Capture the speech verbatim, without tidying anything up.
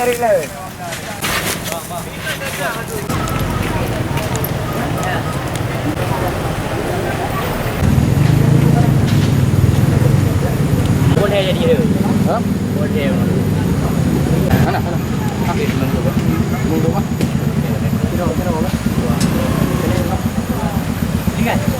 Boleh jadi tu. Ha? Boleh. Mana? Mana? Ah. Okey, teman tu. Teman tu, ah. Kira, kira, kira. Ingat.